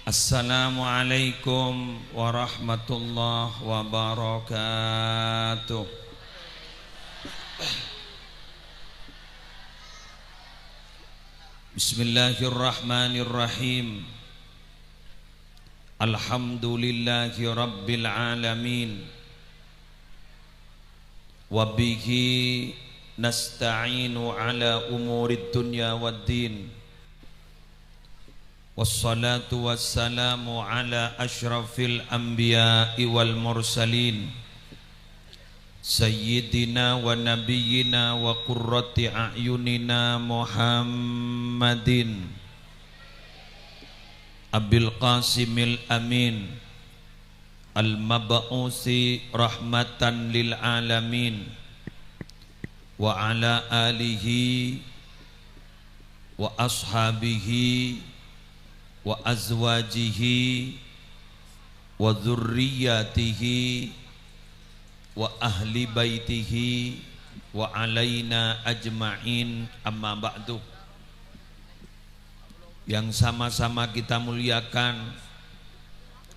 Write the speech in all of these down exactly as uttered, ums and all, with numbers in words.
Assalamualaikum warahmatullahi wabarakatuh. Bismillahirrahmanirrahim. Alhamdulillahi rabbil alamin. Wa bihi nasta'inu ala umurid dunya waddin. Wassalatu wassalamu ala asyrafil anbiya'i wal mursalin, sayyidina wa nabiyyina wa qurrati a'yunina Muhammadin Abil Qasimil Amin, al-mab'usi rahmatan lil alamin, wa ala alihi wa ashabihi wa azwajihi wa dzurriyyatihi wa ahli baitihi wa alaina ajma'in, amma ba'du. Yang sama-sama kita muliakan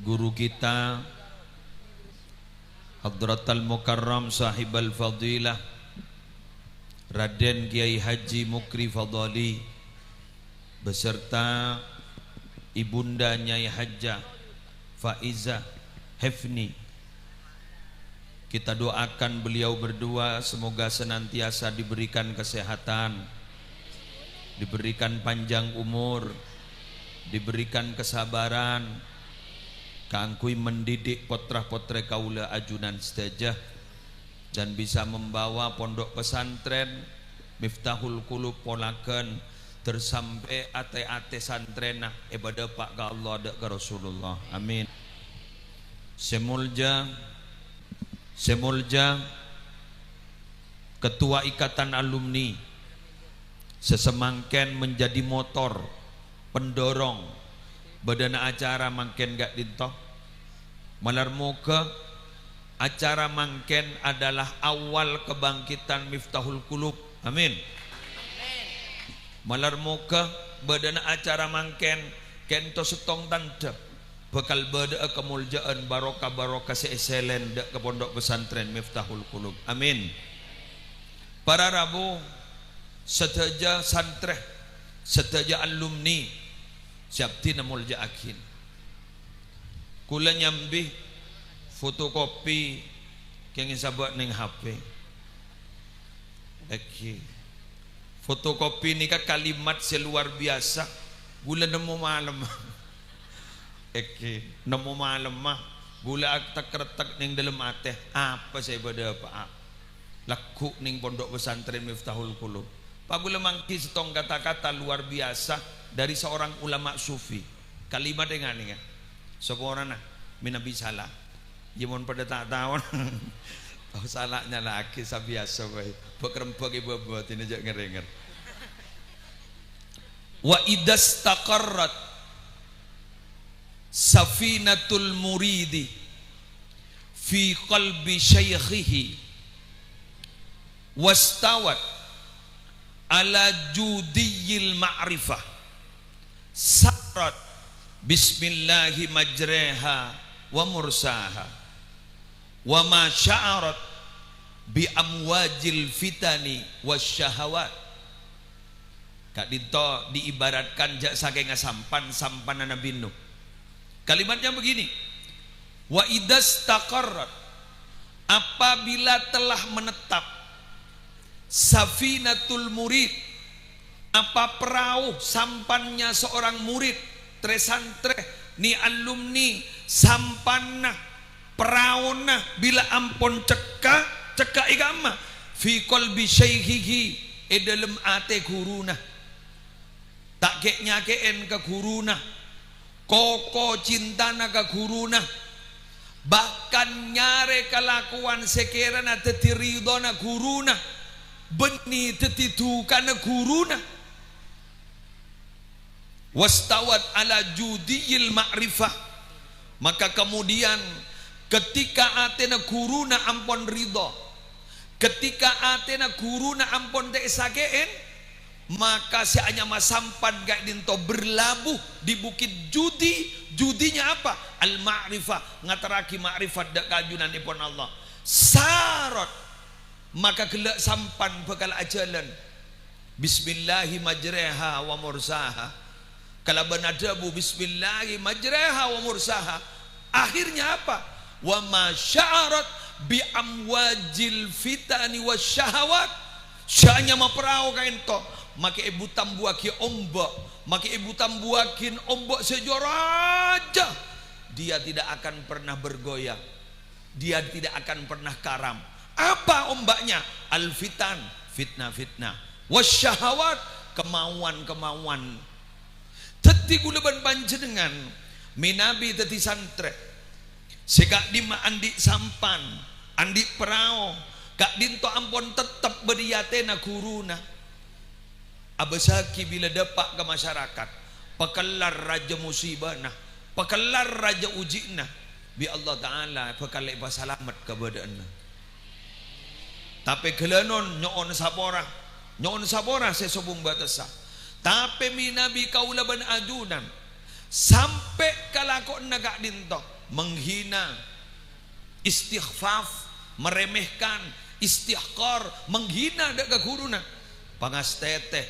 guru kita, Hadratal Mukarram Sahibal Fadilah Raden Kiai Haji Mukri Fadali, beserta Ibunda Nyai Hajjah Faizah Hefni. Kita doakan beliau berdua semoga senantiasa diberikan kesehatan, diberikan panjang umur, diberikan kesabaran kaangguy mendidik potra-potre kaula ajunan sadaja, dan bisa membawa Pondok Pesantren Miftahul Qulub polagan ter sampe' ate-ate santrena epadapa' ka Allah dha' ka Rasulullah. Amin. Sè molja, sè molja Ketua Ikatan Alumni, sè samangkèn menjadi motor pendorong bâdâna acara mangkèn ka'dinto. Malar moghâ acara mangkèn adalah awal kebangkitan Miftahul Qulub. Amin. Malar moghâ bâdâna acara mangkèn kènto sèttong tandhâ bhâkal bâdâ'â kamolja'an barokah-barokah sè èsèlèn dâ' ka Pondok Pesantren Miftahul Qulub. Amin. Para rabu, sadhâjâ santrè, sadhâjâ alumni sè abdhina molja'aghi. Kaulâ nyambi fotokopi kèngèng sabâ' neng H P. Èngghi. Fotokopi nèka kalimat sè luar biasa. Kaulâ nemmo malem. Èngghi, nemmo malemma. Kaulâ atek-retek neng dâlem atè. Apa sè bâdâ apa? Lagghu' neng Pondok Pesantren Miftahul Qulub. Pa' kaulâ mangghi sèttong kata-kata luar biasa dari seorang ulama sufi. Kalimat è nganèka. Saporana, mènabi sala. Iyâ, mon padâ ta' taona. Tao sala nyala'aghi sabiyasa bhâi. Bâk-rembâk è bâbâ, dina jhâ' ngèr-èngèr. Wa idzastaqarrat safinatul muridi fi qalbi syaikhihi wastawat ala judiyil ma'rifah. Sarat bismillahi majreha wa mursaha. Wa ma sya'arat bi amwajil fitani wasyahawat. Ka'dinto diibaratkan jhâ' sakènga sampan, sampanna Nabi Nuh. Kalimatnya begini, "Wa idzastaqarrat," apabila telah menetap, "safinatul murid," apa perahu sampannya seorang murid, trè-santrè, nè-, alumni, sampanna, peraona, bilâ ampon cekka', cekka' è kamma, "fi qalbi syaikhihi," è dâlem atè ghuruna. Ta' kè'-nyakè'èn ka ghuruna, koko cintana ka ghuruna, bahkan nyarè kalakowan sè kèrana dhâddhi ridhona ghuruna, bânnè dhâddhi dhukana ghuruna. Wastawat ala judiyil ma'rifah. Maka kemudian, ketika atèna ghuruna ampon ridho, ketika atèna ghuruna ampon ta' èsakè'èn, Maka sè anyama sampan ka'dinto berlabuh di Bukit Judi. Judinya apa? Al-ma'rifah, ngaterraghi ma'rifat dâ' kajunanèpon Allah. Sarot, maka ghellâ' sampan bhâkal ajhâlân. Bismillahi majreha wa mursaha. Kalabân adhâbu, "Bismillahi majreha wa mursaha." Akhirnya apa? "Wa ma sya'arat bi amwajil fitani wa syahawat." Sè anyama parao ka'dinto, makè èbu-tambuwaghi omba', makè èbu-tambuwaghi omba' sè jârâjâ. Dia tidak akan pernah bergoyang. Dia tidak akan pernah karam. Apa omba'nya? Al-fitan, fitnah-fitnah. Wasyahawat, kemauan-kemauan. Dhâddhi kaulâ bân panjhennengngan mènabi dhâddhi santrè sè ka'dimma andi' sampan, andi' parao, ka'dinto ampon tettep bâdâ è atèna ghuruna. Abâssaghi bilâ dâpa' ka masyarakat, pakellar rajâ musibana, pakellar rajâ uji'na, bi' Allah Ta'ala bhâkal èpasalamet kabâdâ'ânna. Tapè ghâlânon nyo'on sapora, nyo'on sapora sè sobung bâtessa. Tapè mènabi kaulâ bân ajunan sampè' ka lako'na ka'dinto, menghina, istikhfaf, meremehkan, istihqar, menghina dâ' ka ghuruna. Pangastètè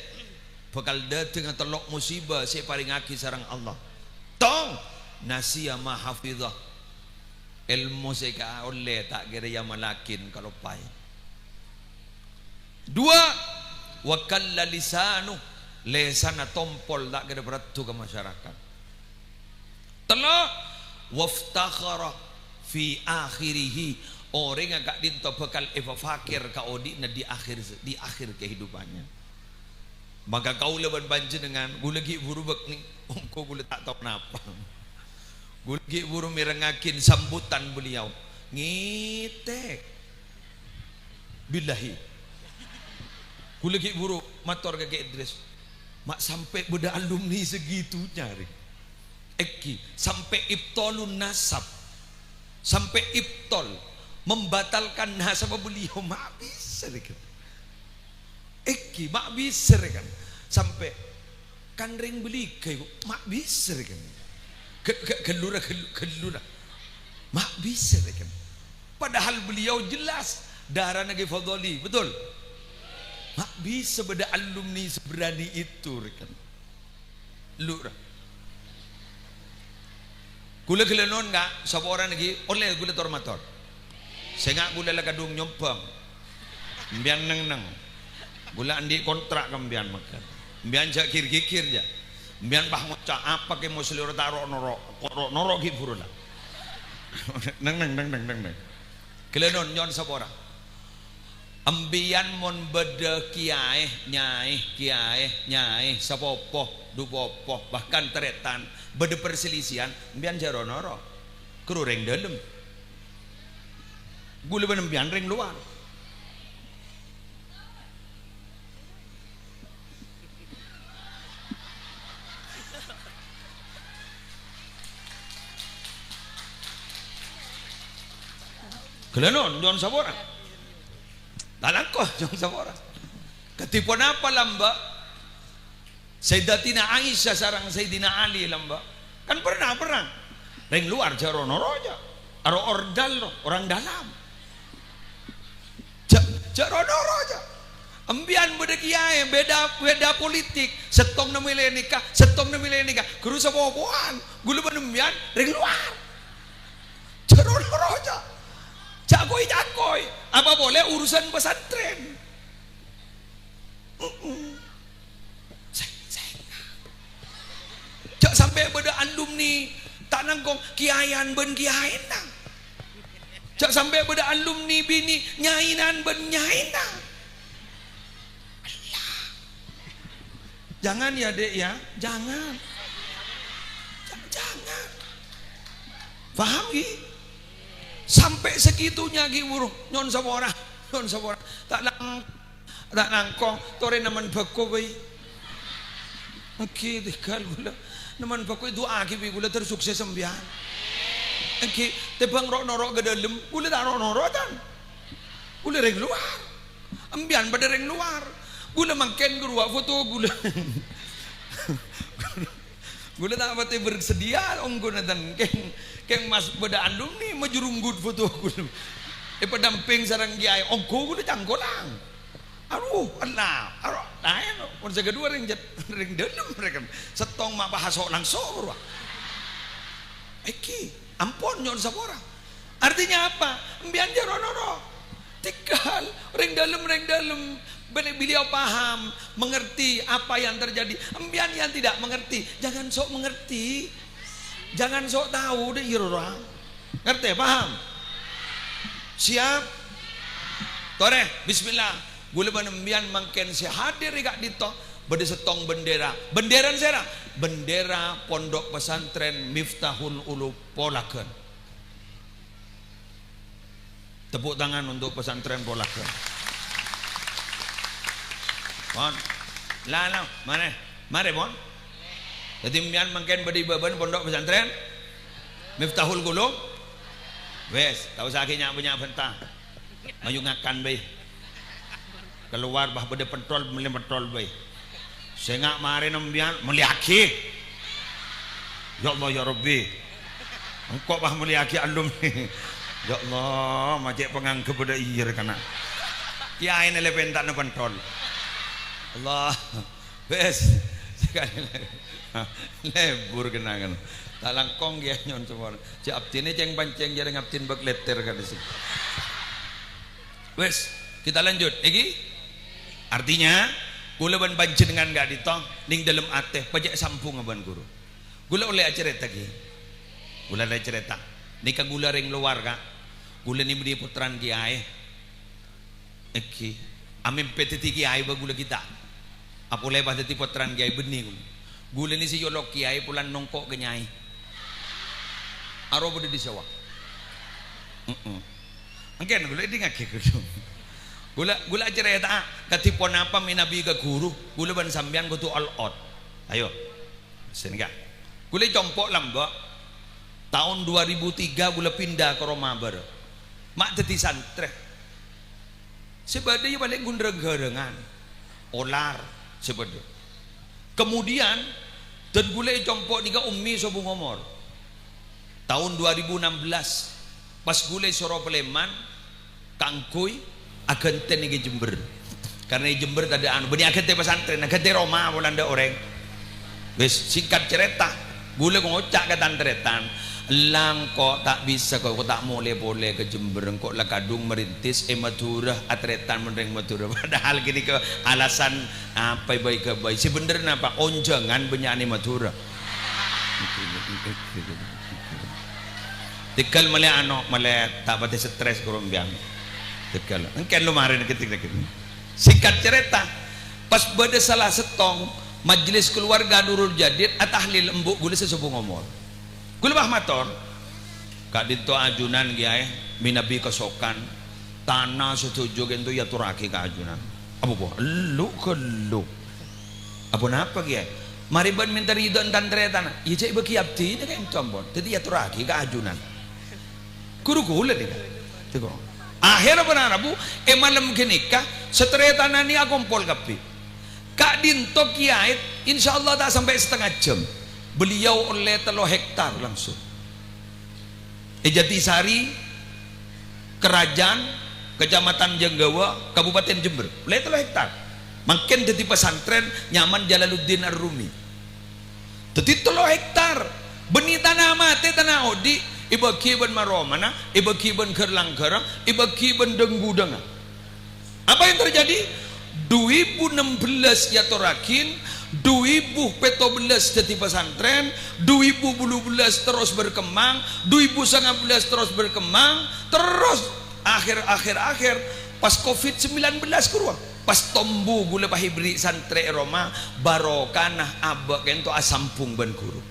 bhâkal dâteng tello' musibah sè èparèngaghi sareng Allah. Tong, nasiya ma hafidhah. Èlmo sè èkaollè ta' kèra èamallaghi kaloppaè. Dua, wa kalla lisanu, lèsanna tompol ta' kèra bârâddhu ka masyarakat. Tello', waftakhara fi akhirih, orèngnga ka'dinto bhâkal èpafakhèr ka odi'na di akhir, di akhir kehidupannya. Maka kaulâ bân panjhennengngan, kaulâ ghi' bhuru bâk-, ongghu kaulâ ta' tao napa. Kaulâ ghi' bhuru mèrengngaghi sambutan beliau. Ngètèk. Billahi. Kaulâ ghi' bhuru mator ka Kè Idris. Ma' sampè' bâdâ alumni segitunya, rè. Èngghi, sampè' ibtalun nasab. Sampè' ibtal, membatalkan nasab beliau, ma' bisa, rè, kan. Èngghi, ma' bisa, rè, kan. Sampè' kan rèng bâligâ, ibu, ma' bisa, rè, kan. Ghe-, ghe-, ghâllu ra, ghâllu, ghâllu ra. Ma' bisa, rè, kan. Padahal beliau jelas darana Kè Fadholi, betul? Ma' bisa bâdâ alumni seberani itu, rè, kan. Lu ra. Kaulâ ghellâ' non, Ka', sapa orèng ghi' ollè kaulâ tor-mator. Sènga' kaulâ la kadhung nyombhâng. Empèyan neng-neng. Kaulâ andi' kontrak ka empèyan mangkèn. Empèyan jhâ' gir-gigir, jhâ'. Empèyan pas ngoca', "Apa Kè Musleh ro-noro', ko' ro-noro' ghi' bhuru la." Neng-neng, neng-neng, neng-neng. Ghellâ' non, nyo'on sapora. Empèyan mon bâdâ kèyaè, nyaè, kèyaè, nyaè, sapopo, dhu popo, bahkan tarètan, bâdâ parselisihan, empèyan jhâ' ro-noro'. Kèra rèng dâlem. Kaulâ bân empèyan rèng lowar. Ghellâ' non, nyo'on sapora. Ta' langkong, nyo'on sapora. Kadhi ponapa lambâ'? Sayyidatina Aisyah sareng Sayyidina Ali lambâ'. Kan pernah perang. Rèng lowar jhâ' ro-noro' jhâ'. Aro ordal, no, orang dalam. Jhâ', jhâ' ro-noro' jhâ'. Empèyan bâdâ kèyaè, beda, beda politik. Sèttongnga mèlè nèka, sèttongnga mèlè nèka. Ghuru sapopowan, kaulâ bân empèyan rèng lowar. Jhâ' ro-noro' jhâ'. Jhâ' koi-cakoi. Apa polè urusan pesantren. Mm-mm. Sè-, sè-, jhâ' sampè' bâdâ alumni ta' langkong kèyaèyan bân kèyaèna. Jhâ' sampè' bâdâ alumni binè' nyaènan bân nyaèna. Allah. Jangan ya, Dek, ya. Jangan. J-, jangan. Paham, ghi? Sampè' segitunya, ghi, bhuru. Nyo'on sapora. Nyo'on sapora. Ta' lang-, Ta' langkong, torè nemmen bhâko bhâi. Èngghi, tèghâl kaulâ. Nemmen bhâko, du'aaghi bi' kaulâ, tor sukses empèyan. Èngghi, tèmbhâng ro'-noro' ka dâlem, kaulâ ta' ro'-noro', tan. Kaulâ rèng lowar. Empèyan padâ rèng lowar. Ghulâ mangkèn ghâruwa foto ghulâ. Ghulâ ta' patè bersedia ongghu nènten. Kèng, kèng Mas bâdâ alumni majrunggut foto ghulâ. Èpadampèng sareng kiyaè, ongghu ghulâ cangkolang. Aduh, Allah, aduh, laèn, mon sè kaduwâ rèng jât-, rèng dâlem, rèng settong ma' pahaso' langsung, rowa. Èngghi, ampon, nyo'on sapora. Artinya apa? Empèyan jâ' ro-noro. Tèngghâl, rèng dâlem, rèng dâlem. Bâli-, beliau paham, mengerti apa yang terjadi. Empèyan yang tidak mengerti, jangan sok mengerti. Jangan sok tahu, dâ' iyâ, rowa. Ngerti, paham? Siap? Torè, bismillah. Ghulâ bân empèyan mangkèn sè hadir è ka'dinto bâdâ settong bendera. Bendera sèra? Bendera Pondok Pesantren Miftahul Ulum Polagan. Tepuk tangan untuk pesantren Polagan. Pon. La, la, marè. Marè, pon. Dhâddhi, empèyan mangkèn bâdâ è bâbâna pondok pesantren Miftahul Qulub. Wes, ta' osa ghi nya'-bânnya' bânta. Mayu ngakan bhâi. Kalowar, bâh, bâdâ pentol, mellè pentol bhâi. Sènga' marèna empèyan, mellèyaghi. Ya Allah, ya Rabbi. Engko', bâh, mellèyaghi alumni. Ya Allah, ma' cè' pangangghep bâdâ iyâ rè kana'. Kiyaèna lè pentana pentol. Allah. Wes, sakalè lagi. Lebur kenangan. Ta' langkong ya nyo'on sapora. Jâ' abdhina cèng-pancèng jârèng abdhina bâk lètèr kan sih. Wes, kita lanjut. Èngghi? Artinya, ghulâ bân panjhennengngan ka'dinto nèng dâlem atè, pajhât sambhungnga bân ghuru. Ghulâ ollè acarèta, ghi. Ghulâ ollè carèta. Nèka ghulâ rèng lowar, Ka'. Ghulâ nè bâdâ pottrana kiyaè. Èngghi. Amèmpè dhâddhi kiyaè, bâ, ghulâ ghi' ta'. Apolè pas dhâddhi pottrana kiyaè bânnè ghulâ. Ghulâ nè sè èolok kiyaè polana nongko' ka nyaè. Aro bâdâ è sawah. Heeh. Mangkèn ghulâ èdingngaghi ghuru. Ghulâ, ghulâ acarèta'a kadhi ponapa mènabi ka ghuru, ghulâ bân sampèyan kodhu all out. Ayo. Sènga. Ghulâ compo' lambâ'. Taon dua ribu tiga ghulâ pinda ka roma bârâ'. Ma' dhâddhi santrè. Sè bâdâ ya palèng ghun rang-ghârângan. Olar sè bâdâ. Kemudian, dân ghulâ è compo' nèka ummi sobung omor. Taon dua ribu enam belas, pas ghulâ èsoro palèman, kaangghuy aghântèna è Jember. Karna è Jember tadâ' anu, bânnè aghântè pasantrèn, aghântè roma polana tadâ' orèng. Wis, singkat carèta, ghulâ ngoca' ka tan-tarètan, "Ella engko' ta' bisa, ko', ko' ta' molè polè ka Jember, engko' la kadhung marintis è Madhurâ, atarètan bân rèng Madhurâ." Padahal ghânèka alasan apa bhâi-ghâbây. Sè bhendher napa? Onjhângan bânnya'na è Madhurâ. Tèghâl mellè ano, mellè ta' patè stres ghuru empèyan. Tèghâl. Èngkèn lo marèna ghâtèk-ghâtèk. Singkat carèta, pas bâdâ sala sèttong majelis keluarga Nurul Jadid atahlil embu' ghulâ sè sobung omor. Ghulâ pas mator, "Ka'dinto ajunan, Kèyaè, mènabi kasokan, tana sadhâjâ ka'dinto èyatorraghi ka ajunan." "Apa, Bu?" "Ghâllu-ghâllu." "Aponapa, Kèyaè?" "Marè bân mènta ridhâna tan-tarètanna." "Iyâ, jhâ' èbâghi abdhina ka'dinto ampon. Dhâddhi èyatorraghi ka ajunan." Ghuru ghulâ nèka. Tèko. Akhèrra bân rabu, è malem ghânèka, satarètanna nèka akompol kabbhi. Ka'dinto Kèyaè, insyaallah ta' sampè' satengnga jam. Beliau ollè tello hektar langsung. È Jatisari, Kerajaan, Kecamatan Janggawa, Kabupaten Jember. Ollè tello hektar. Mangkèn dhâddhi pasantrèn nyamana Jalaluddin Ar-Rumi. Dhâddhi tello hektar. Bânnè tana matè, tana odi', èbâghi bân maromana, èbâghi bân ghâr-langghârra, èbâghi bân dhâng-ghudhângnga. Apa yang terjadi? Du èbu ennem bellâs èyatorraghi, du èbu pètto bellâs dhâddhi pasantrèn, du èbu bâllu bellâs terros berkembang, du èbu sanga bellâs terros berkembang, terros akhèr, akhèr, akhèr, pas covid sembilan belas ghâruwa, pas tombu ghulâ pas èberri' santrè è roma, barokana abâ' ka'dinto asambhung bân ghuru.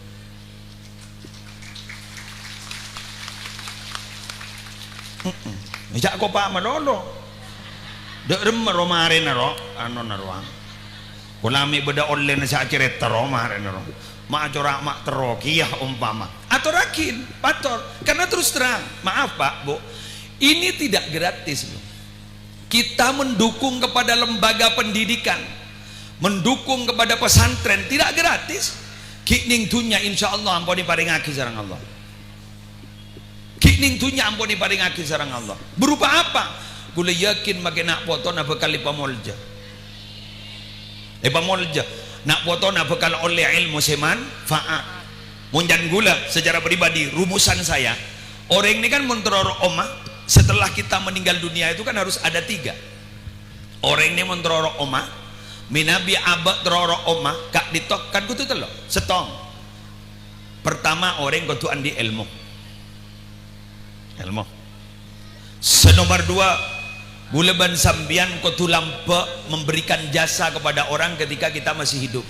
Heeh. Jhâ' kopa' malolo. Dâ' remma ro marèna ro, anona rowa. Pola mè' bâdâ ollèna sè acarèta ro marèna ro. Ma' acora' ma' terro kèya ompama. Atorraghi, mator. Karena terus terang, maaf, Pak, Bu, ini tidak gratis, loh. Kita mendukung kepada lembaga pendidikan, mendukung kepada pesantren, tidak gratis. Ghi' neng dhunnya, insyaallah, ampon èparèngaghi sareng Allah. Ghi' neng dhunnya ampon èparèngaghi sareng Allah. Berupa apa? Ghulâ yakin makè na' potona bhâkal èpamolja. Èpamolja. Na' potona bhâkal ollè èlmo sè manfaat. Mon can ghulâ, secara pribadi, rumusan saya, orèng nèka kan mon terro ro'omma, setelah kita meninggal dunia itu kan harus ada tiga. Orèng nè mon terro ro'omma, mènabi abâ' terro ro'omma, ka'dinto kan kodhu tello'. Sèttong. Pertama, orèng kodhu andi' èlmo. Èlmo. Sè nomer dua, ghulâ bân sampèyan kodhu lambâ' memberikan jasa kepada orang ketika kita masih hidup.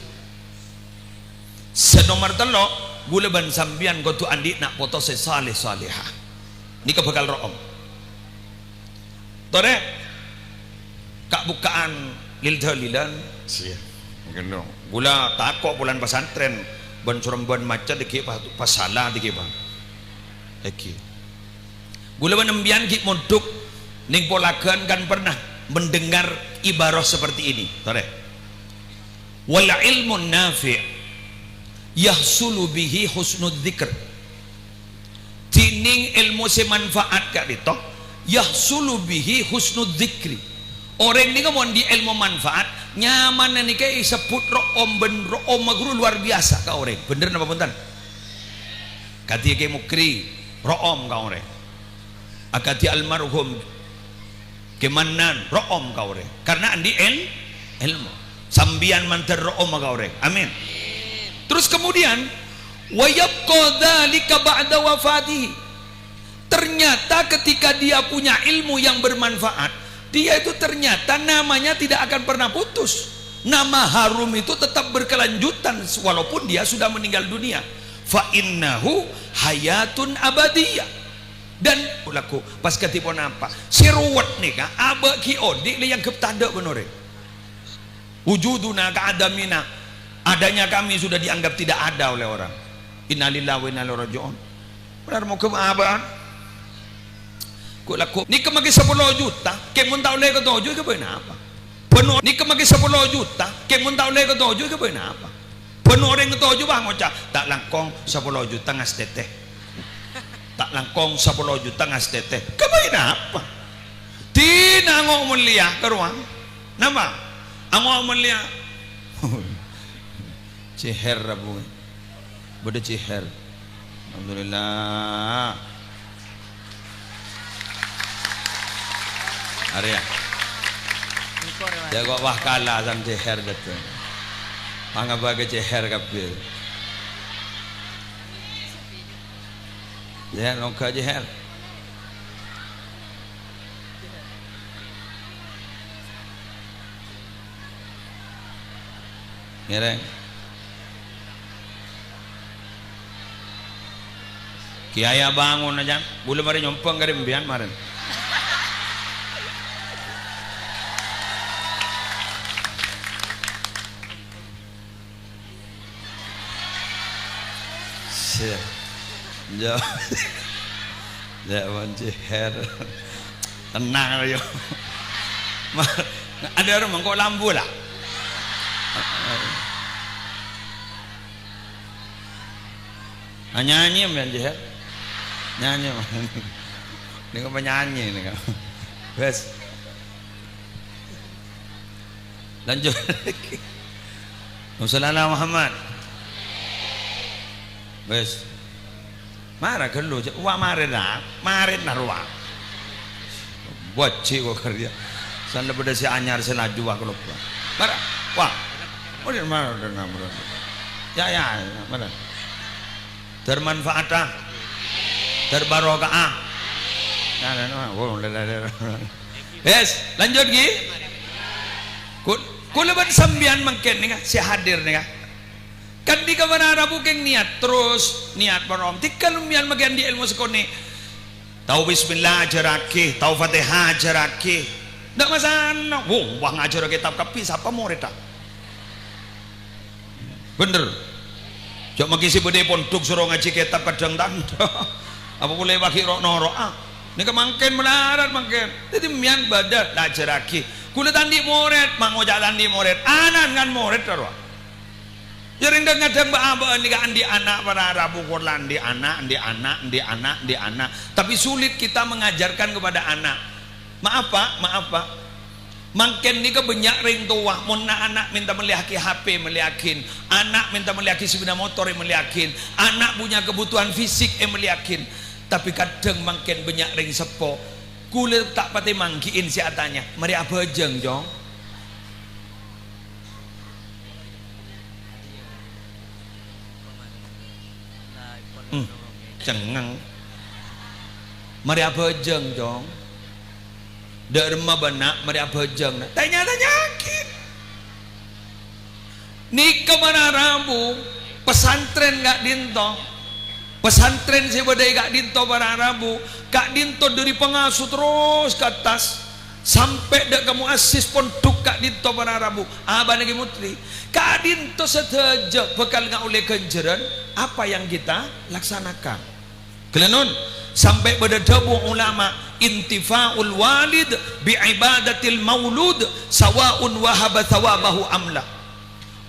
Sè nomer tello', ghulâ bân sampèyan kodhu andi' na' poto sè saleh salehah. Nèka bhâkal ro'om. Torè, ka'-bukka'an lil-dalilan. Siya. Ghâllu. Ghulâ tako' polana pasantrèn bân sorembhân macet ghi' pa-, pasala ghi' pa-, èghi. Ghulâ bân sampèyan ghi' mondhuk neng Polagan kan pernah mendengar ibarat seperti ini. Torè. "Wal ilmun nafi' yahsulu bihi husnul dzikr." Dhinèng èlmo sè manfaat ka'dinto, yahsulu bihi husnul dzikri. Orèng nèka mon andi' èlmo manfaat, nyamana nèka èsebbhut ro'om bân ro'omma ghuru luar biasa ka orèng. Bhender napa bhunten? Kadhi Kè Mukri, ro'om ka orèng. Akadhi almarhum Kè Mannan, ro'om ka orèng. Karena andi' èl-, èlmo. Sampèyan mandhâr ro'omma ka orèng. Amin. Terus kemudian, "Wa yabqa dzalika ba'da wafatihi." Ternyata ketika dia punya ilmu yang bermanfaat, dia itu ternyata namanya tidak akan pernah putus. Nama harum itu tetap berkelanjutan walaupun dia sudah meninggal dunia. "Fa innahu hayatun abadiyah." Dan, lagghu, pas kadhi ponapa? Sè ruwet nèka, abâ' ghi' odi' la èangghep tadâ' bân orèng. Wujuduna ka'adamina. Adanya kami sudah dianggap tidak ada oleh orang. Innalillahi wa inna ilaihi raji'un. Bhender, moghâ abâ'ân. Ghu-, lagghu, nèka makè sapolo juta, kè mon ta' ollè katoju, kabâjâna apa? Bân o-, nèka makè sapolo juta, kè mon ta' ollè katoju, kabâjâna apa? Bân orèng katoju, bâ, ngoca', "Ta' langkong sapolo juta ngastètè. Ta' langkong sapolo juta ngastètè." Kabâjâna apa? Dina ango' molèya ka rowa. Napa? Ango' molèya. Cèhèr, Rabu. Bâdâ cèhèr. Alhamdulillah. Arèya. Jâ' kok wah kala san cèhèr dâteng. Pangabâghi cèhèr kabbhi. Jâ', longga cèhèr. Ngèrèng. Kèyaè abângon ajân, bulâ marè nyompang ka rèmbiyân marèn. Sè-, jâ-, jâ' mon cèhèr. Tenang, ayo. Ma-, ada orang mengko lampu lah. Ah, nyanyi, men, cèhèr. Nyanyi, men. Nèko penyanyi, nèko. Wes. Lanjut. Allahumma shalli ala Muhammad. Wes. Mara ghâllu, cè'. Wa marèna, marèna rowa. Bâji' kok karya. San la bâdâ sè anyar sè laju wa kaloppa. Mara, wa. Mara, mara, mara, mara. Ya, ya, ya, mara. Termanfaat, ah. Terbarokah, ah. Nah, nah, nah. Wo, la, la, la, la. Yes, lanjut, ghi. Kul-, kulâ bân sampèyan mangkèn nèka, sè hadir nèka. Kan di kamar Arab bhungkèng niat terros, niat parom. Tèngghâl sampèyan mangkèn andi' èlmo sakonè'. Tao bismillah ajhârraghi, tao Fatihah ajhârraghi. Ndak masalah. Wong, wah ngajhâr kètab kabbhi, sapa morèdda? Bhender. Jhâ' mangkèn sè bâdâ è pondhuk soro ngajhi kètab kadhâng tang. Apa polè bâgi ro'-noro'a? Nèka mangkèn malarat mangkèn. Dhâddhi mèyan bâdâ, la ajhârraghi. Kaulâ ta' andi' morèd, ma' ngoca' ta' andi' morèd. Ana'na kan morèd, rowa. Jhâ' rèng dhâng-ngadhâng bâ'-abâ'ân nèka andi' ana' para rabu, kor la andi' ana', andi' ana', andi' ana', andi' ana'. Tapi sulit kita mengajarkan kepada anak. Maaf, Pak, maaf, Pak. Mangkèn nèka bânnya' rèng towa, mon na'-ana' mènta mellèyaghi H P, mellèyaghin. Ana' mènta mellèyaghi sepeda motor, èmellèyaghin. Ana' punya kebutuhan fisik, èmellèyaghin. Tapè kadhâng mangkèn bânnya' rèng seppo, kaulâ ta' patè mangghi'in sè atanya, "Marè abhâjâng, Cong?" Hmm, cengngeng. "Marè abhâjâng, Cong." "Dâ'remma bâ'na marè abhâjâng?" Ta' nya-tanya'aghi. Nèka para rabu, pesantren ka'dinto. Pesantren sè bâdâ è ka'dinto para rabu, ka'dinto dâri pangasuh terros ka attas, sampè' dâ' ka muassis pondhuk ka'dinto para rabu. Abâ'na Kè Mutri, ka'dinto sadhâjâ bhâkal ngaollè ghânjhârân apa yang kita laksanakan. Ghâlânon, sampè' bâdâ dhâbu ulama, "Intifa'ul walid bi ibadatil maulud, sawa'un wahaba thawabahu am la."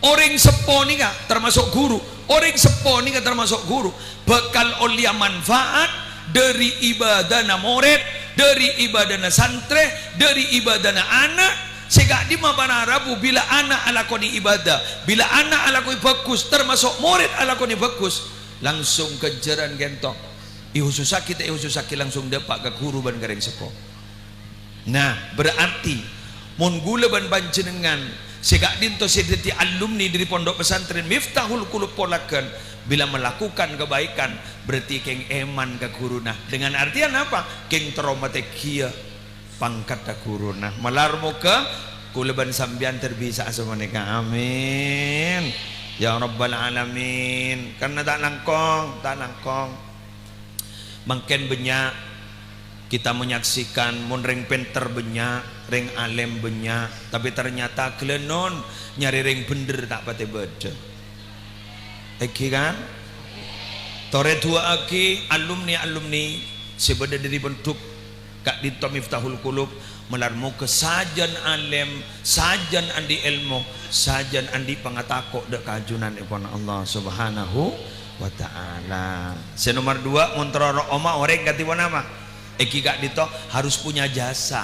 Orèng seppo nèka, termasuk guru, orèng seppo nèka termasuk guru, bhâkal ollèya manfaat dâri ibadana morèd, dâri ibadana santrè, dâri ibadana ana', sè ka'dimma para rabu bilâ ana' alakonè ibadah, bilâ ana' alakonè bhâghus, termasuk morèd alakonè bhâghus, langsung ghânjhârân kènto. Èhusussaghi ta' èhusussaghi langsung dâpa' ka guru bân ka rèng seppo. Nah, berarti mon ghulâ bân panjhennengngan sè ka'dinto sè dhâddhi alumni dâri Pondok Pesantren Miftahul Qulub Polagan, bilâ melakukan kebaikan, berarti kèng èman ka ghuruna. Dengan artian apa? Kèng terro matègghiyâ pangkatta ghuruna. Malar moghâ kaulâ bân sampèyan terbisa'a sapanèka. Amin. Ya Rabbal Alamin. Karna ta' langkong, ta' langkong. Mangkèn bânnya' kita menyaksikan, mon rèng pènter bânnya', rèng alèm bânnya', tapè ternyata ghâlânon nyarè rèng bhendher ta' patè bâdâ. Èngghi, kan? Torè du'aaghi alumni-alumni sè bâdâ dâri pondhuk ka'dinto Miftahul Qulub, malar moghâ sajân alèm, sajân andi' èlmo, sajân andi' pangatako' dâ' ka ajunanèpon Allah Subhanahu wa Ta'ala. Sè nomer duwâ', mon terro ro'oma orèng kadhi ponapa? Èngghi ka'dinto harus punya jasa.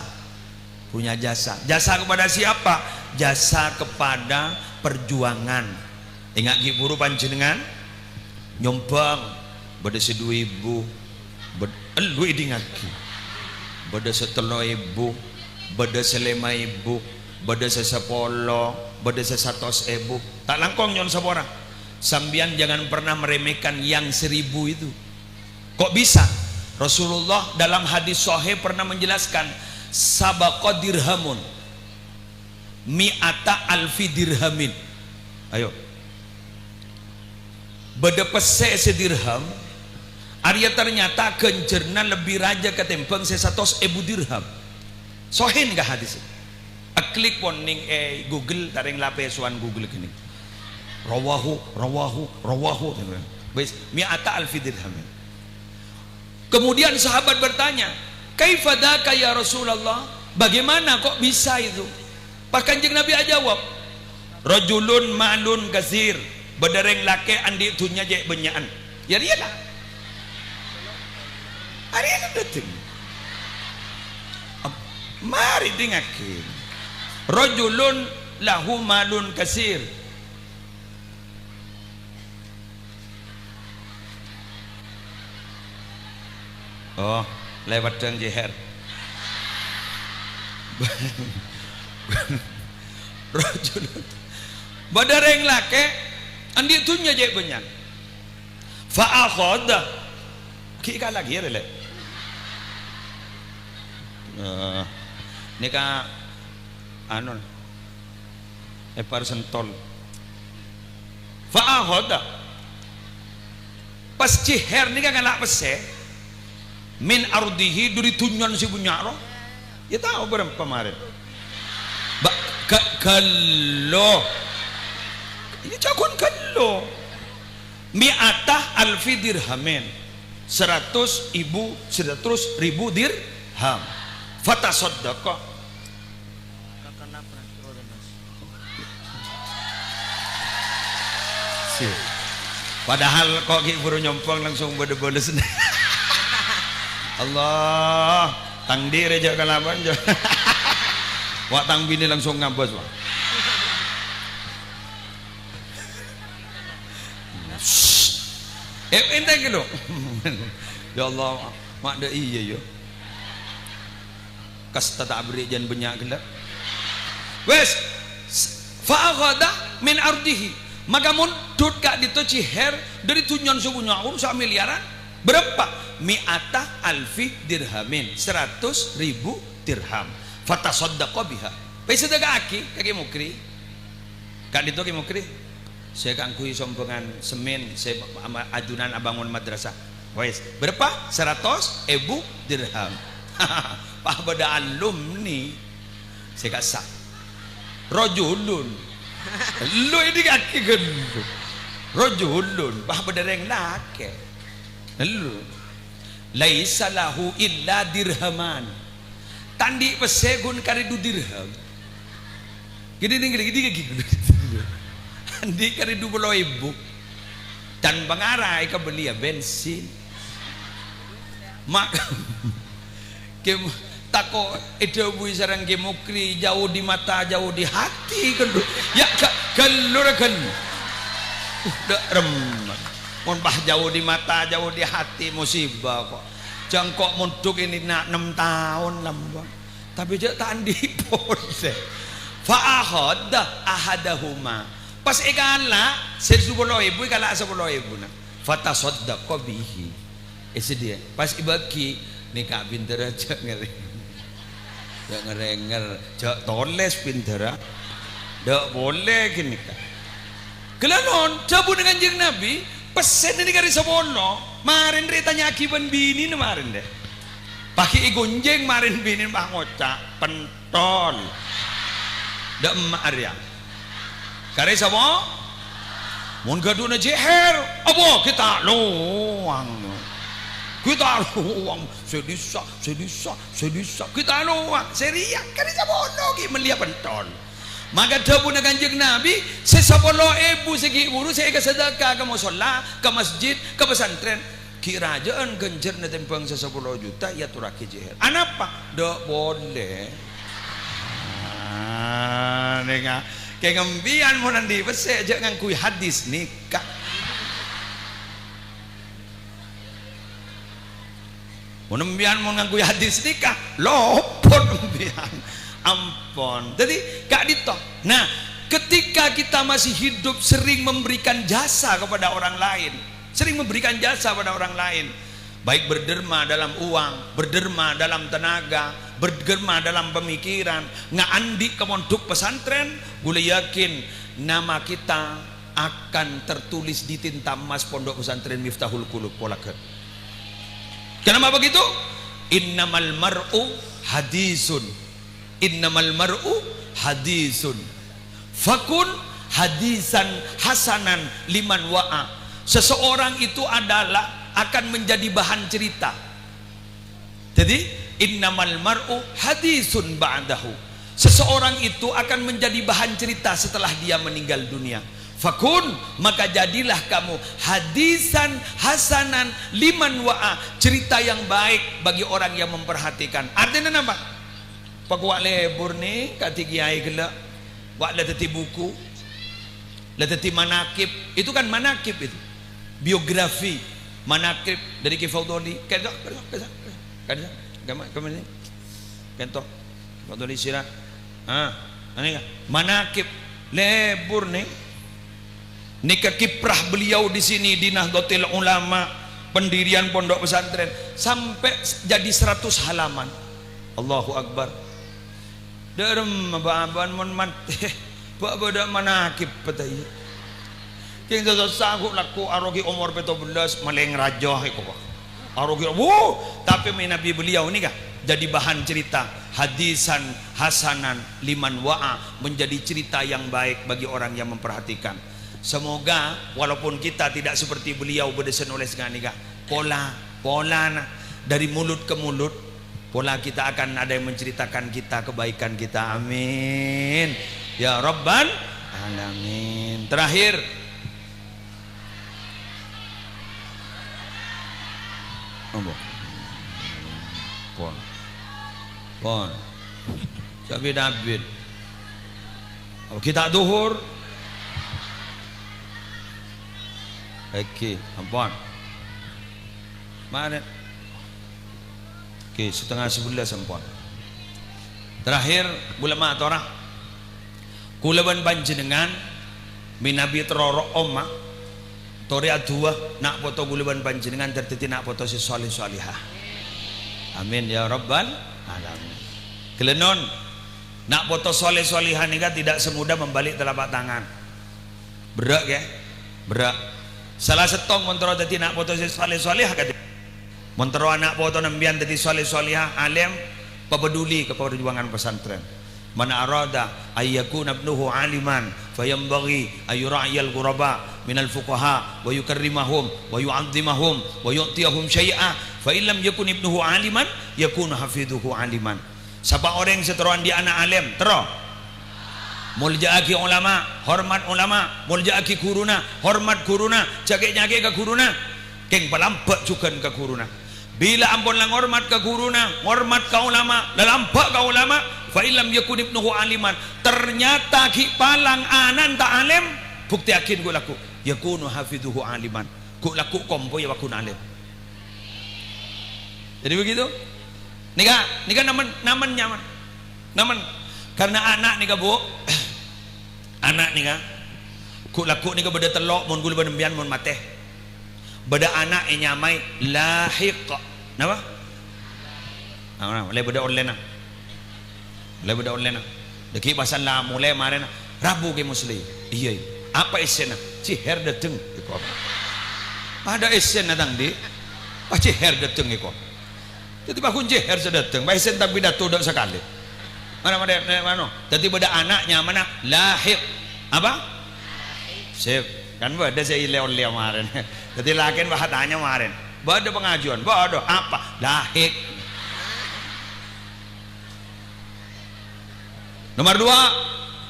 Punya jasa. Jasa kepada siapa? Jasa kepada perjuangan. Enga' ghi' bhuru panjhennengngan nyombhâng, bâdâ sè du èbu, bâd-, elu èdingngaghi, bâdâ sè tello èbu, bâdâ sè lèma èbu, bâdâ sè sapolo, bâdâ sè satos èbu. Ta' langkong nyo'on sapora. Sampèyan jangan pernah meremehkan yang seribu itu. Kok bisa? Rasulullah dalam hadis sahih pernah menjelaskan, "Sabaqa dirhamun mi'ata alfi dirhamin." Ayo. Bâdâ pèssè sadirham, arèya ternyata ghânjhârânna lebbi rajâ katèmbhâng sè satos èbu dirham. Sahih nèka hadis. Klik pon nèng è Google, ta' rèng la pèsowan Google ghâni. Rawahu, rawahu, rawahu. Wis, mi'ata alfi dirham. Kemudian sahabat bertanya, "Kaifa dzaka ya Rasulullah? Bagaimana kok bisa itu?" Pas Kanjeng Nabi ajawab, "Rajulun malun katsir, bâdâ rèng lakè' andi' dhunnya cè' bânnya'an." Ya, rèya la. Arèya la dâteng. Am-, mari dingngaghi. "Rajulun lahu malun katsir." Oh, lèbât dhâng jihèr. Rajulun. Bâdâ rèng lakè' andi' dhunnya cè' bânnya'an. Fa akhadha. Ghi' ka lagi ya, Lè'. Eh, nèka, anu, Èpar sentol. Fa akhadha. Pas jihèr nèka ngala' pèssè. Min ardhihi, dâri dhunnyana sè bânnya' rowa. Ya tao bârâmpa marèn. Ba-, ga-, ghâllu. Ya jagoan ghâllu. Mi'ata alfi dirhamin. Seratos ibu, seratos ribu dirham. Fatasaddaqa. Si. Padahal kok ghi' buru nyompong langsung bâdâ bâlessâ. Allah, tang dhi' rè jhâ' kalaban, jhâ'. Wa' tang binè langsung ngabâs, wa'. Eh, enteng ghi' lo. Ya Allah, ma' dâ' iyâ, yâ. Kasta ta' aberri' jân bânnya' ghellâ'. Wes, fa akhadha min ardihi. Maka mondhut ka'dinto jihèr dâri dhunnyana sè bânnya' ghun samiliyaran. Bârâmpa? Mi'ata alfi dirhamin, seratos ribu dirham. Fatasaddaqa biha. Èsadhâkaaghi ka Kè Mukri. Ka'dinto Kè Mukri, sè kaangghuy sombhângan sèmèn, sè ama-, ajunan abângon madrasah. Wes, bârâmpa? Saratos èbu dirham. Pas bâdâ alumni sè kassa'. Rajulun. Lu ini kaki ghâllu. Rajulun. Pas bâdâ rèng lakè'. Lu. Laisa lahu illa dirhaman. Ta' andi' pèssè ghun karè du dirham. Gini, gini, gini, gini, gini. Andi' karè du polo èbu. Dan pangara èkabelliyâ bensin. Mak, Kè, tako' èdhâbuwi sareng Kè Mukri, "Jauh di mata, jauh di hati," ghâllu. Ya, ga-, ghâllu ra ghâllu. Uh, dâ' remma. Mon pas jauh di mata, jauh di hati, musibah kok. Jhâ' engko' mondhut ini na-, ennem taon lambâng. Tapè jhâ' ta' andi' polè. Fa akhadha ahadahuma. Pas èkala', sè sapolo èbu èkala' sapolo èbuna. Fatasaddaqa bihi. Èsadhiyâ. Pas èbâgi, nèka bhindhârâ jhâ' ngèrèng. Jhâ' ngèrèngèr, jhâ' tolès bhindhârâ. Dâ' polè ghânèka. Ghellâ' non, dhâbuna Kanjeng Nabi, pèssèna nèka rè sapolo, marèn rè ètanya'aghi bân binèna marèn rè. Pas ghi' èghunjhing marèn binèna pas ngoca', "Pentol." Dâ' emma' arèya. Karè sapa? Mon ghâdhuwânna jihèr, apa? Kita lowang. Kita lowang. Sè dhisa, sè dhisa, sè dhisa. Kita lowang. Sè rèya, karè sapolo ghi' mellèya pentol. Maka dhâbuna Kanjeng Nabi, sè sapolo èbu sè ghi' buru sè èkasadhâka ka mosolla, ka masjid, ka pesantren, ghi' rajâ'ân ghânjhârânna tèmbhâng sè sapolo juta èyatorraghi jihèr. Anapa? Dâ' polè. Ah, nèka. Kèng empèyan mon andi' pèssè, jhâ' ngangghuy hadis nèka. Mon empèyan mon ngangghuy hadis nèka, lopot empèyan. Ampon. Dhâddhi, ka'dinto. Nah, ketika kita masih hidup sering memberikan jasa kepada orang lain, sering memberikan jasa pada orang lain, baik berderma dalam uang, berderma dalam tenaga, berderma dalam pemikiran, ngaandi' ka mondhuk pesantren, ghulâ yakin nama kita akan tertulis di tinta emas Pondok Pesantren Miftahul Qulub, polagghâ. Kenapa begitu? Innamal mar'u hadisun. Innamal mar'u hadisun. Fakun hadisan hasanan liman wa'a. Seseorang itu adalah akan menjadi bahan cerita. Jadi, innamal mar'u hadisun ba'dahu. Seseorang itu akan menjadi bahan cerita setelah dia meninggal dunia. Fakun, maka jadilah kamu hadisan hasanan liman wa'a, cerita yang baik bagi orang yang memperhatikan. Artinya apa? Pakowa' lebur ni, kadhi kiai ghellâ'. Wa' la dhâddhi buku. La dhâddhi manaqib. Itu kan manaqib itu. Biografi. Manaqib dâri Kè Faudholi. Kento, kento, kento. Kento. Kento. Faudholi sira. Ah, ini kan. Manaqib. Lebur ni. Nèka kiprah beliau di sini di Nahdlatul Ulama, pendirian pondok pesantren, sampai jadi seratus halaman. Allahu Akbar. Dârem bâ'-abâ'ân mon mantè, bâ'-, bâdâ manaqib pataya. Kèng sossa ghu' lako arogi omor pètto bellâs, malèng rajâ èko, Pak. Arogi, wuh, tapè mè' Nabi beliau nèka jadi bahan cerita, hadisan hasanan liman wa'a, menjadi cerita yang baik bagi orang yang memperhatikan. Semoga walaupun kita tidak seperti beliau bâdâ sè nolès nganèka, pola Polana dari mulut ke mulut, pola kita akan ada yang menceritakan kita, kebaikan kita. Amin. Ya Rabbal Alamin. Terakhir. Apa? Pon. Pon. Jâ' bit-abit. Apa kita duhur? Èngghi, ampon. Mangkana. Èngghi, setengah sebelas ampon. Terakhir, bulâ matora. Kaulâ bân panjhennengngan mènabi terro ro'oma, torè adu'a na' poto kaulâ bân panjhennengngan dhâddhi na' poto sè sholeh sholehah. Amin ya rabbal alamin. Ghellâ' non, na' poto sholeh sholehah nèka tidak semudah membalik telapak tangan. Berrâ', ghi? Berrâ'. Sala sèttong mon terro dhâddhi na' poto sè sholeh sholehah kadhi. Mon terro ana' potona sampèyan dhâddhi sholeh sholehah, alim, papeduli ka perjuangan pesantren. "Man arada ayyakuna ibnuhu aliman, fayanbaghi ayyura'iyal ghuraba minal fuqaha, wa yukarrimahum, wa yu'azzimahum, wa yu'tiyahum syai'a. Fa in lam yakun ibnuhu aliman, yakunu hafiduhu aliman." Sapa orèng sè terro andi' ana' alim? Terro. Molja'aghi ulama, hormat ulama, molja'aghi ghuruna, hormat ghuruna, jhâ' kè'-nyakè'è ka ghuruna. Kèng palambâ' jhughân ka ghuruna. Bilâ ampon la ngormat ka ghuruna, ngormat ka ulama, la lambâ' ka ulama, fa in lam yakun ibnuhu aliman, ternyata ghi' palang ana'na ta' alim, buktèyaghi ghu'-lagghu', yakunu hafiduhu aliman, ghu'-lagghu' kompoyya paggun alim. Jadi begitu. Nèka, nèka namen, namen nyaman. Namen. Karena ana' nèka, Bu. Ana' nèka. Ghu'-lagghu' nèka bâdâ tello', mon kaulâ bân sampèyan mon matè. Bâdâ ana' ènyamaè Lahiq. Napa? Napa? Lè bâdâ ollèna. Lè bâdâ ollèna. Dâgghi' pas la molè marèna, "Rabu, Kè Musli." "Iyâ, iyâ." "Apa essèna?" "Jihèr dâteng." Èko. Bâdâ essèna tang andi'. Pas jihèr dâteng èko. Dhâddhi paggun jihèr sè dâteng, pas essèna ta' pidato dâ' sakalè. Mana, mana, mana, mano? Dhâddhi bâdâ ana' nyamana Lahiq. Apa? Sip. Kan bâdâ sè ilè-ollè marèn. Dhâddhi lakèna pas atanya marèn. Bâdâ pangajuân, bâdâ. Apa? Lahiq. Nomor dua,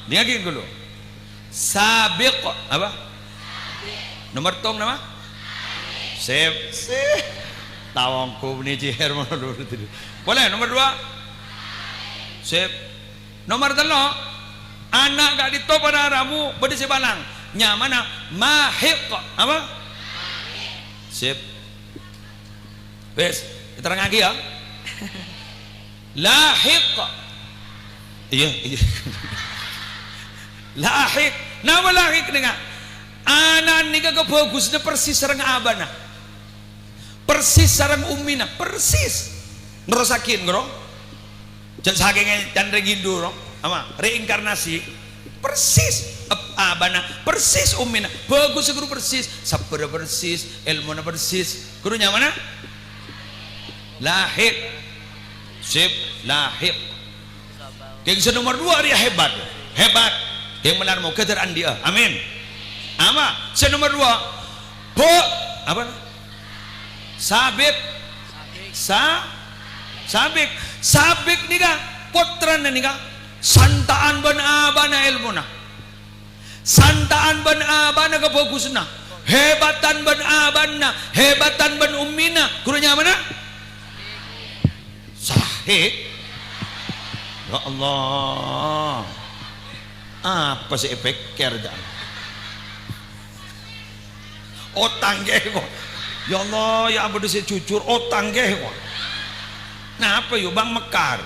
dingaghi ghâllu. Sabiq, apa? Nomor tong napa? Sip, sip. Tao ongghu bânnè jihèr mono dulu. Polè, nomor dua. Sip. Nomor tello', ana' ka'dinto para rabu bâdâ sè palang. Nyamana Mahiq, apa? Sip. Wis, terrangaghi, ya. Lahiq. Iyâ, iyâ. Lahiq. Napa Lahiq nèka? Ana' nèka kabhâghusânna persis sareng abana. Persis sareng ummina, persis. Nerrossaghi, ngghi, ro? Jhâ' sakènga can rèng Hindu, ro? Apa? Reinkarnasi. Persis. Ep-, abana persis ummina. Bhâghus ghuru persis. Sabbhârrâ persis. Èlmona persis. Ghuru nyamana? Lahiq. Sip, Lahiq. Kèng sè nomor dua rèya hebat. Hebat. Kèng mèlar moghâ dâr andi'â. Amin. Apa? Sè nomor dua. Bu-, apa? Sabit. Sa-, Sabik. Sabik nèka, pottrana nèka, santa'an bân abana èlmona. Santa'an bân abana kabhâghusânna, hèbatan bân abana, hèbatan bân ummina, ghuru nyamana? Sahih. Ya Allah. Apa sè èpèkkèr, jâ'? Otang kèya, kok. Ya Allah, ya ampon, sè jujur, otang kèya, kok. Napa, yo, Bang Mekar?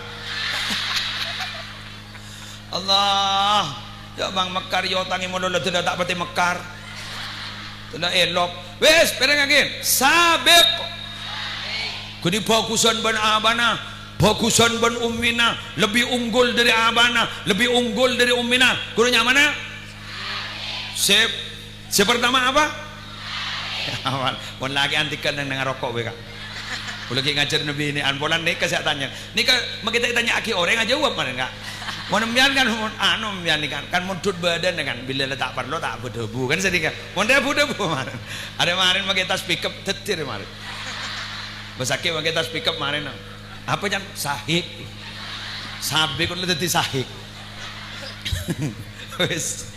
Allah, ya, Bang Mekar, ya, otangè molo la dâlâ ta' patè mekar. Dâlâ èlok. Wis, pèrèngaghi. Sabik. Ghâni bhâghusân bân abana, bhâghusân bân ummina, lebbi unggul dâri abana, lebbi unggul dâri ummina. Ghuru nyamana? Sip. Sè pertama apa? Mon lakè'an tèghâl neng-neng aroko' bhâi, Ka'. Kaulâ ghi' ngajhâr binè'an polana nèka sè atanya. Nèka makè ta' ètanya'aghi orèng ajâwâb marèn, Ka'. Mon sampèyan kan, mon anu sampèyan nèka kan, kan mon dhut bâdâna kan, bilâ la ta' parlo ta' bu-dhâbu kan sanèka. Mon dhâbu-dhâbu marèn. Arè marèn makè tas pickup dhâddhi arè marèn. Sakè' mangkè tas pickup marèna. Apa, Can? Sahik. Sabè kok dhâddhi sahik. Wis.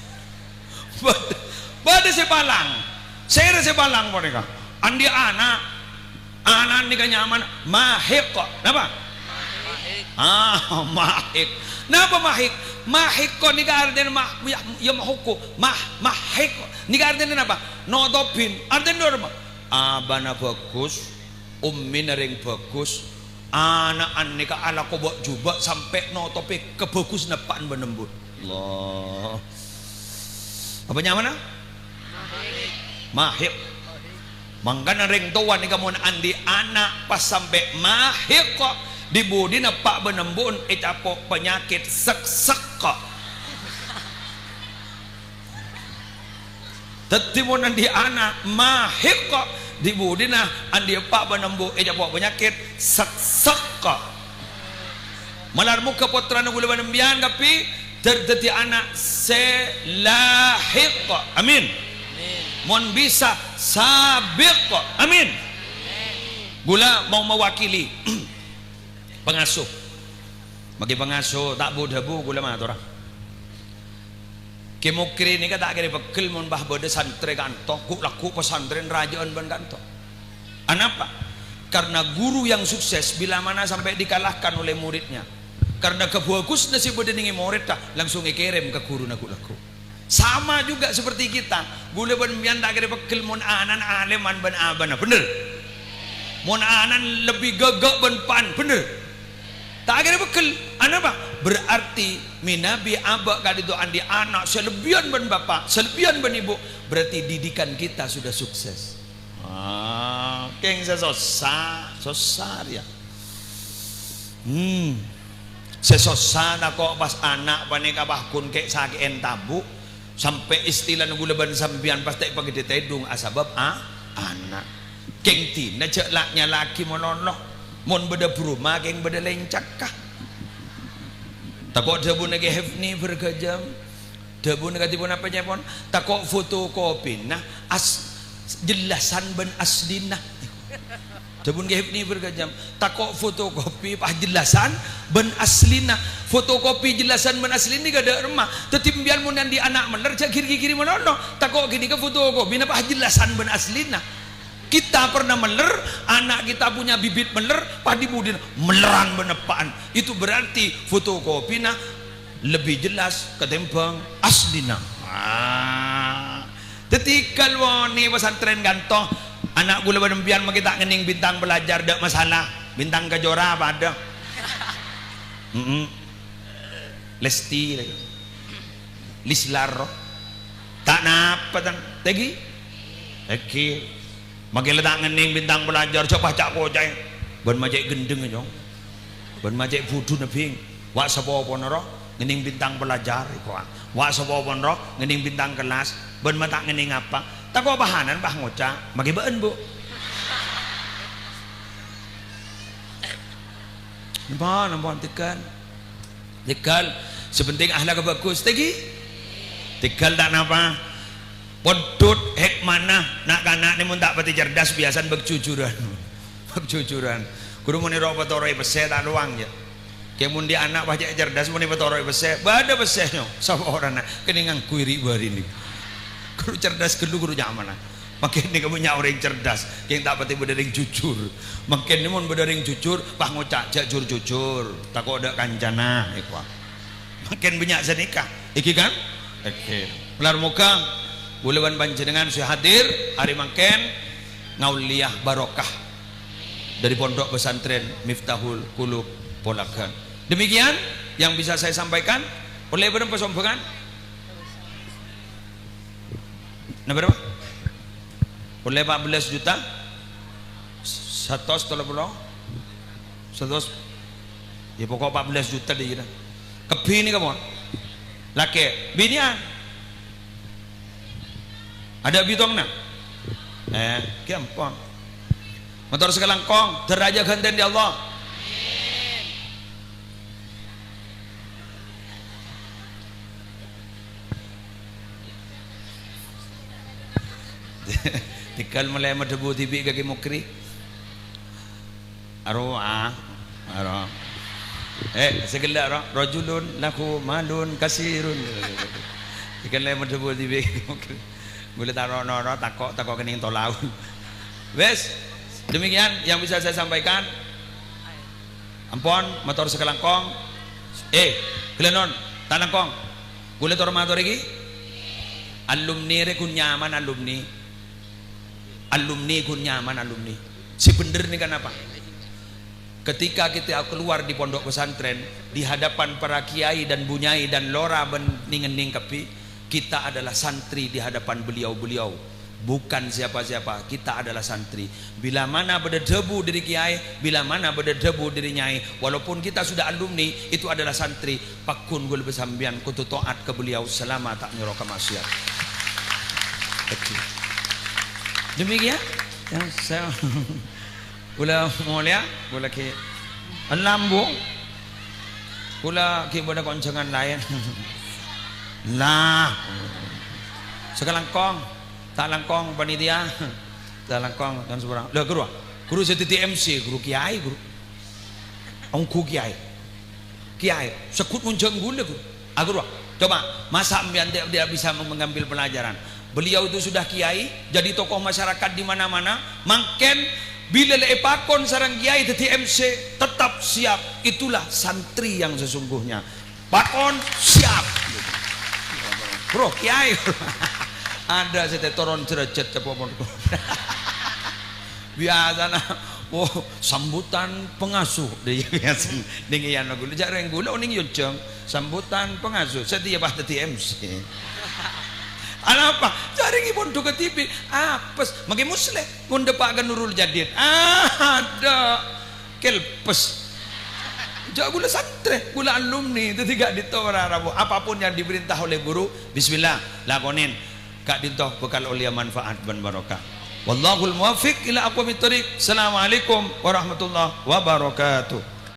Bâd-, bâdâ sè palang. Sèra sè palang panèka. Andi' ana'. Ana' nèka nyamana Mahik kok. Napa? Ah, Mahik. Napa Mahik? Mahik kok nèka artèna mah-, ya, ya mahoko. Mah-, Mahik kok. Nèka artèna napa? Notobin. Artèna napa? Abana bhâghus, ummina rèng bhâghus, ana'na nèka alako bâ'-jhubâ' sampè' notobhi kabhâghusânna eppa'na bân embu'na. Allah. Apa nyamana? Mahik. Mangkana rèng towa nèka mon andi' ana' pas sampè' mahik kok, di-budina eppa' bân embu'na ècapo' panyakèt seksek kok. Dhâddhi mon andi' ana' mahik kok, di-budina andi' eppa' bân embu' ècapo' panyakèt seksek kok. Malar moghâ pottrana kaulâ bân sampèyan kabbhi dhâr-, dhâddhi ana' sè lahik kok. Amin. Mon bisa, sabik kok. Amin. Kaulâ mau mewakili pangasuh. Maghi pangasuh, ta' bu-dhâbu, kaulâ matora. Kè Mukri nèka ta' kèra pegghel mon pas bâdâ santrè kanto, ghu'-lagghu' pasantrèn rajâ'ân bân kanto. Anapa? Karena guru yang sukses bila mana sampai dikalahkan oleh muridnya. Karena kabhâghusânna sè bâdâ nèng morèdda, langsung èkèrèm ka ghuruna ghu'-lagghu'. Sama juga seperti kita. Kaulâ bân sampèyan ta' kèra pegghel mon ana'na alèman bân abâna, bhender? Mon ana'na lebbi ghâghâ bân eppa'na, bhender? Ta' kèra pegghel. Anapa? Berarti mènabi abâ' ka'dinto andi' ana' sè lebbiyân bân bapa', sè lebbiyân bân ibu, berarti didikan kita sudah sukses. Ah, kèng sè sossa, sossa rèya. Hmm. Sè sossa tako' pas ana' panèka pas ghun kè'-sakè'èn tabu', sampè' istilana kaulâ bân sampèyan pas ta' èpagheddhâ tèdung asabâb a-, ana'. Kèng dinah jhâ' la-, nyala'aghi malolo. Mon bâdâ bârâmma kèng bâdâ lèncakka. Tako' dhâbuna Kè Hefni bergajam. Dhâbuna kadhi ponapa, ca'èpon? Tako' fotokopina as-, jellasan bân aslina. Dhâbuna Kè Hefni bergajam, tako' fotokopi pas jellasan bân aslina. Fotokopi jellasan bân aslina ghâdhâ' remma. Dhâddhi sampèyan mon andi' ana' mèller, jhâ' ghi-, ghi-, ghiri malolo. Tako' ghânèka fotokopina pas jellasan bân aslina. Kita pernah mèller, ana' kita punya bibit mèller, pas di-budina mèllerran bân eppa'na. Itu berarti fotokopina lebbi jelas katèmbhâng aslina. Ah. Dhâddhi, ghâl wonè pasantrèn kanto, ana' kaulâ bân sampèyan maghi ta' ngennèng bintang pelajar, ta' masalah. Bintang Kejora padâ. Mm-mm. Lesti, Lislar, rowa. Ta' napa, tan? Tèngghi? Tèngghi. Maghi la ta' ngennèng bintang pelajar, jhâ' pas ca'-koca'è. Bân ma' cè' ghendheng, Cong. Bân ma' cè' budhuna, Bhing. Wa' sapopona, rowa, ngennèng bintang pelajar, iko, a. Wa' sapopona, rowa, ngennèng bintang kelas. Bân ma' ta' ngennèng apa. Tako' pahanan, pas ngoca'. Maghi bâ'na, Bu'. Napa, napa, tekan. Tèghâl, sè pentèng akhlakka bhâghus, tèngghi? Tèghâl ta' napa? Pondhut hèkmana, na'-kana' nè mon ta' patè cerdas, biyasana bâk-jujuran. Bâk-jujuran. Ghuru mon èro-, patoro'è pèssè ta' lowang, yâ. Kè mon andi' ana' pas cè' cerdas, mon èpatoro'è pèssè, bâdâ pèssè, nyo. Saporana, kennèng ngangghuy ri'-bâri' nèko. Ghuru cerdas ghâllu, ghuru nyamana. Mangkèn nèka bânnya' orèng cerdas, kèng ta' patè bâdâ orèng jujur. Mangkèn nè mon bâdâ orèng jujur, pas ngoca', "Jhâ' jur-jujur, tako' dâ' kancana," èkowa. Mangkèn bânnya' sanèka, èngghi kan? Èngghi. Malar moghâ kaulâ bân panjhennengan sè hadir arè mangkèn ngaollèya barokah dâri Pondok Pesantren Miftahul Qulub Polagan. Demikian yang bisa saya sampaikan. Ollè bârâmpa sombhângan? Napa, bârâmpa? Ollè empat belas juta? Satos tello polo? Satos? Yâ, pokok empat belas juta dâ' iyâ. Kabbhi nèka, mon? Lakè', binèyan? Adâ' bitongna? Eh, ghi ampon. Mator sakalangkong, dârâjât ghântèna dâ' Allah. Tèghâl molaè madhâbu dhibi' ka Kè Mukri. Arowa, aro. Eh, sè ghellâ' ro, rajulun lahu malun kasirun. Ikan lain mendebur di bek. Boleh taruh noro, tako, tako kening tolaun. Wes, demikian yang bisa saya sampaikan. Ampon, mator sakalangkong. Eh, ghellâ' non, ta' langkong. Ghulâ tor mator iki. Alumni rè ghun nyaman alumni. Alumni ghun nyaman alumni. Sè bhendher nèka napa? Ketika kita keluar di pondok pesantren, di hadapan para kiai dan bunyai dan lora bân nèng-ennèng kabbhi, kita adalah santri di hadapan beliau-beliau. Bukan siapa-siapa, kita adalah santri. Bila mana bâdâ dhâbu dâri kiai, bila mana bâdâ dhâbu dâri nyai, walaupun kita sudah alumni, itu adalah santri. Pagghun ghulâ bân sampèyan kodhu taat ka beliau selama ta' nyoro ka maksiat. Betul. Demikian yang saya, ghulâ molèya, ghulâ ghi' enam, Bu. Ghulâ ghi' bâdâ konjhângan laèn. Lah. Sakalangkong, ta' langkong panitia. Ta' langkong kan seorang. Lah, ghuru, ghuru sè dhâddhi M C, ghuru kiai, ghuru. Ongghu kiai. Kiai, segghut monjhâng ghulâ, ghuru. Ah, ghuru, coba, masa sampèyan tidak, tidak bisa mengambil pelajaran? Beliau itu sudah kiai, jadi tokoh masyarakat di mana-mana. Mangkèn, bilâ la èpakon sareng kiai dhâddhi M C, tetap siap. Itulah santri yang sesungguhnya. Pakon, siap. Bro, kiai. Ada sè toron derajat cepopon. Biasana, oh, sambutan pengasuh. Dia biasa. Ning iya nunggu. Jâ' rèng ghulâ ning yojang. Sambutan pengasuh. Setiap pas dhâddhi M C. Anapa? Jâ' rèng pondhuk ka T V. Apes. Mangkè Musleh. Mon dâpa' ka Nurul Jadid. Ada. Kelpes. Jâ' ghulâ santrè, ghulâ alumni. Dhâddhi ka'dinto ora rabu. Apapun yang diperintah oleh guru, bismillah, lakonin. Ka'dinto bhâkal ollèya manfaat bân barokah. Wallahul muwaffiq ila aqwamit thoriq. Assalamualaikum warahmatullahi wabarakatuh.